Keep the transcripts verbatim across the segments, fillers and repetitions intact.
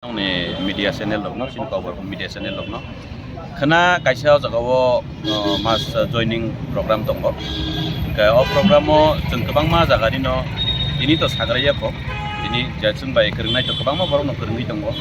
Nokni media channel rokno, chini Kokborok media channel rokno. Khwna kaisa o jaga o, uh, mass joining program tongo. Hwnkhe o program o chwng kwbangma jaga rino tini to sagraya kho. Tini je chwng bai kwrwngnai to kwbangma borok no kwrwngwi tongo.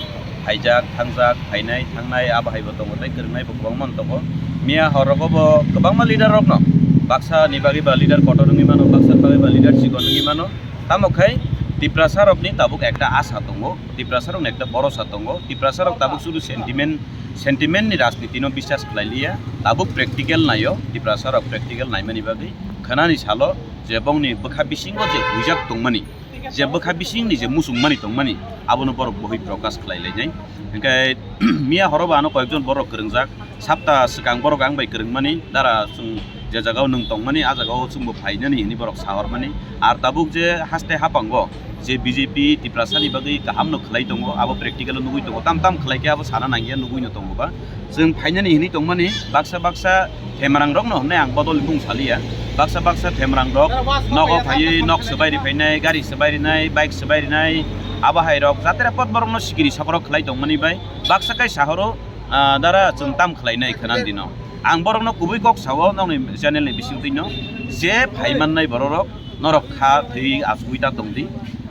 Phaijak, thangjak, phainai, thangnai, abo hai bo tongo, tei kwrwngnai bo kwbangma no tongo. Miya hor rogo bo kwbangma leader rokno, baksa ni bagwi ba leader kotor wngwi mano, baksa ni bagwi ba leader chikon wngwi mano. Tamo khai Tiprasa rokni tabuk ekta asa tongo, Tiprasa rokni ekta borosa tongo. Tiprasa rok tabuk sudu sentiment, sentiment ni rajniti no biswas khlai liya, tabuk practical naio, Tiprasa rok practical naimani bagwi khwnani salo je bongni bwkha bisingo je huijak tongmani, je bwkha bisingni je muchungmani tongmani, abono borok bohi prokash khlai lainai. Hwnkhe miya horo bo ano koyekjon borok kwrwngjak, sapta swkang borok ang bai kwrwngmani, dara chwng je jaga o nwng tongmani, a jaga o chwngbo phainani hinwi borok sahormani. Ar tabuk je haste hapango je B J P Tiprasa ni bagwi kaham no khlai tongo, abo practical o nugwi tongo, tam tam khlai khe abo sana nangya nugwi no tongo ba. Chwng phainani hinwi tongmani, baksa baksa themrang rokno hwnwi ang bodol bung saliya. Baksa baksa themrang rok nogo phaiwi nok swbai ri phainai, gari swbai rinai, bike swbai rinai, abo hai rok jatera pot borokno sikiri sokrok khlai tongmani bai baksa kai sahoro, ah, dara chwng tam khlainai khwnan dino. Ang borokno kubui kok sao nokni channel ni bisingtwino, je phai mannai bororok norok kha thwi asugwi ta tongdi.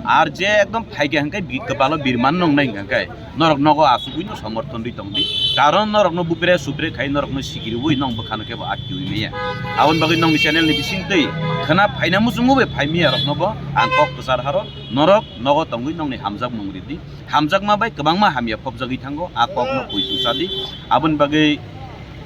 Ar je ekdom phaikha hwnkhe bi-, kwpalo birman nongnai hwnkhe norok nogo asugwi no somorthon rwi tongdi. Karon norokno bupre supre khai norokno sikiriwi nong bwkhano kebo atkiwi maya. Aboni bagwi nongni channel ni bisingtwi khwna phaina muchungo bai phai maya rokno bo ang kok kwchar haro, norok nogo tongwi nongni hamjakmung ridi. Hamjakma bai kwbangma hamya phobjagwi thango, a kokno pui tusa di. Aboni bagwi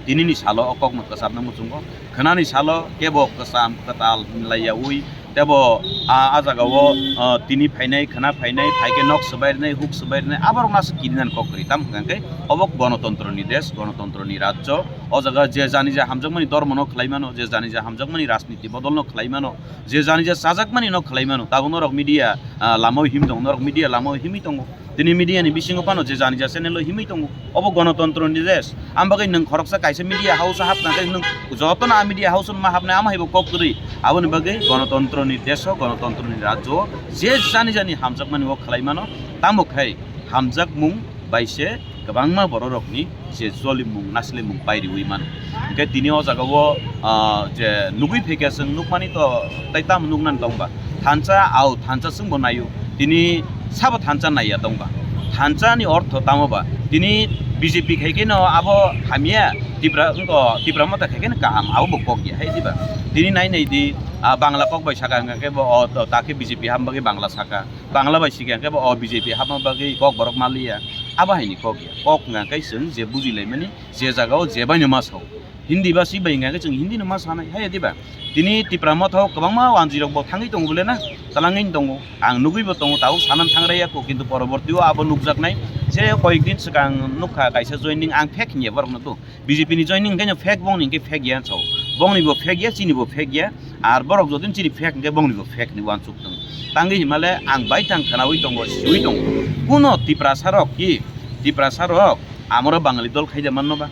tinini salo o kokno kwcharna muchungo. Khwnani salo kebo kwcham kwtal hinlaiyaui tebo a, a jagao, ah, tini phainai, khwna phainai, phaikhe nok swbai rwnai, huk swbai rwnai, aborokno aswk kirinan kok kwrwi. Tamo hwnkhe obo gonotontroni desh, gonotontroni rajyo. O jaga je jani je hamjakmani dhormono khlai mano, je jani je hamjakmani rajniti bodolno khlai mano, je jani je chajakmani no khlai mano, tabuk norok media, ah, lamao him tongo, norok media lamao himwi tongo. Tini media ni bisingo phano je jani je channel o himwi tongo. Obo gonotontro ni desh. Ang bagwi nwng khoroksa kaisa media house o hapna khe nwng jotono a media house o ma hapnai, amo hai bo kok kwrwi. Aboni bagwi gonotontro ni desh o, gonotontro ni rajyo o je jani jani hamjakmani o khlai mano, tamo khai hamjakmung bai se kwbangma bororokni je jolimung, naslimung pairiwi mano. Hwnkhe tini o jagao, ah, je nugwi phaikha chwng nukmani to tei tamo nuknani tongba. Thansa, au, thansa chwngbo naio. Tini sabo thansa naiya tongba. Thansa ni ortho tamo ba? Tini B J P khai khe no abo hamya Tipra, wngko Tipra Motha khai khe no kaham, abo bo kok ya hai diba? Tini nai nai di, ah, Bangla kok bai saka hwnkha khe bo, o, to, ta khe B J P ham bagwi Bangla saka. Bangla bai sikha hwnkhe bo o B J P hapma bagwi Kokborok maliya. Abo haini kok ya. Kok hwnkha khe chwng je bujilaimani, je jagao je baino ma sao. Hindi ba si bai hwnkha khe chwng Hindi no ma sanai. Haiya diba? Tini Tipra Motha o kwbangma wanjwi rok bo thangwi tongo bole na? Talangwi tongo. Ang nugwi bo tongo, tabuk sanan thangraiya ko, kintu poroborti o abo nukjaknai. Je koyek din swkang nukha kaisa joining, ang fake hinya borokno to. B J P ni joining hwnkhe no fake, bongni hwnkhe fake ya sao. Bongni bo fake ya, chini bo fake ya. Ar borok jodi chini fake hwnkhe bongni bo fake ni uansuk tongo. Tangwi himale ang bai tang khwnawi tongo, siwi tongo. Kuno Tiprasa rok ki, Tiprasa rok amoro Bangali dol khaida manno ba?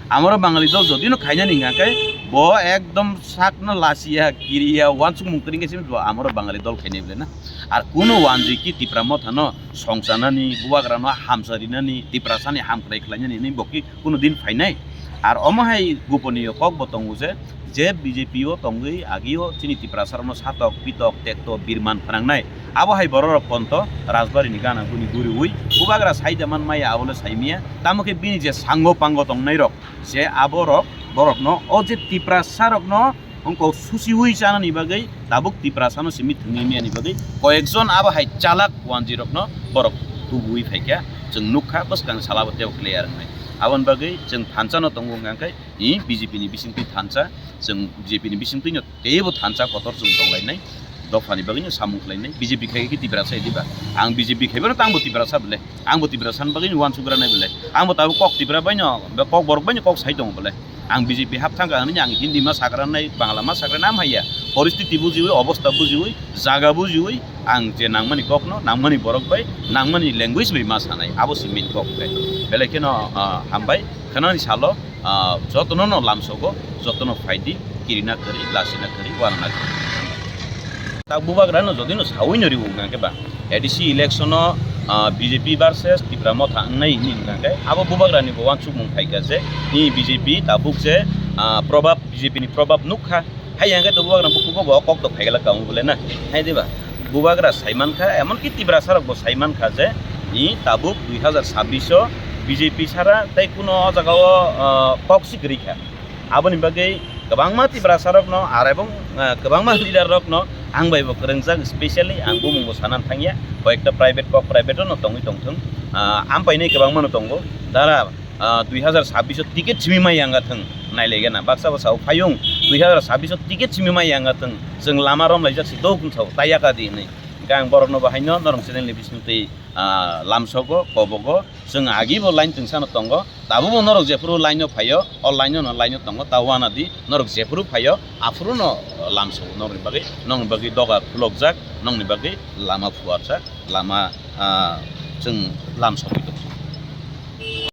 Amoro Bangali dol jodi no khainani hwnkha khe bo ekdom sakno lasiya, kiriya, uansukmung kwrwngkhe simi bo amoro Bangali dol khainai bole na. Ar kuno wanjwi ki Tipra Motha no songchanani, bubagra no hamsa rinani, Tiprasa ni hamkrai khlainani hinwi bo ki kuno din phainai. Ar omo hai goponiyo kok bo tongo je, je B J P o tongwi agio chini Tiprasa rokno satok, pitok, tekto, birman phnangnai. Abo hai bororok konto Rajbari ni gana guni guriwi bubagra saida man maya abole saimiya. Tamo khe bini je sango pango tongnai rok, je aborok borokno o je Tiprasa rokno wngkok susiwi chanani bagwi tabuk Tiprasa no simi thwngwi miyani bagwi koyekjon abo hai chalak wanjwi rokno borok tubuwi phaikha. Chwng nukha bwskang sala bo tei clear wngnai. Aboni bagwi chwng thansa no tongo hwnkha khe, i B J P ni bisingtwi thansa, chwng B J P ni bisingtwi no teibo thansa kotor chwng tonglainai, dophani bagwino samung khlainai. B J P khai khe Tiprasa diba? Ang B J P khai bono tangbo Tiprasa bole. Angbo Tiprasa ni bagwino uansuk granai bole. Angbo tabuk kok Tipra baino, be kok borok baino kok sai tongo bole. Ang B J P hap thangkha hinwi ang Hindi ma sakranai, Bangla ma sakranai am haiya. Poristiti bujiwi, obostha bujiwi, jaga bujiwi, ang je nangmani kokno, nangmani borok bai, nangmani language bai ma sanai. Abo se main kok khe. Belai kheno, ah, hambai, khwnani salo, ah, jotono no lamsogo, jotono phaidi, kirina kwrwi, lasina kwrwi, uanana kwrwi. Tak bubagra no jodi no sawi no riwo hwnkha khe ba, A D C election o ah, B J P versus Tipra Motha wngnai hwnwi hwnkha khe abo bubagrani bo uansukmung phaikha je, i B J P tabuk je, ah, probab, B J P ni probab nukha. Hai hwnkhe to bubagrani bukugo bo kok to phaikha kha wng bole na. Hai diba? Bubagra saimankha, emonki Tiprasa rok bo saimankha je, i tabuk dui hazar sabbish o B J P sara tei kuno o jaga o, ah, kok si kwrwi kha. Aboni bagwi kwbangma Tiprasa rokno ar ebong, ah, kwbangma leader rokno ang bai bo kwrwngjak, specially ang bumung bo sana thangya, koyekta private kok private no tongwi tongthung, ah, ampai nai kwbangma no tongo, dara, ah, dui hazar sabbish o ticket simi mai yanga thung, nailaigena baksa baksa o phayung dui hazar sabbish o ticket simi mai yanga thung, chwng lama romlaijak si do khum sao, tai yaka di hinwi. Hwnkhe ang borokno bo haino norok channel ni bising twi, ah, lamsogo, kobogo, chwng agi bo line twngsa no tongo, tabuk bo norok jephuru line o phaio, o line o no line o tongo, ta uana di norok jephuru phaio, aphuru no lamsogo, nokni bagwi, nokni bagwi doga khulokjak, nokni bagwi lama phuarjak, lama, ah, chwng lamsogwi tongo.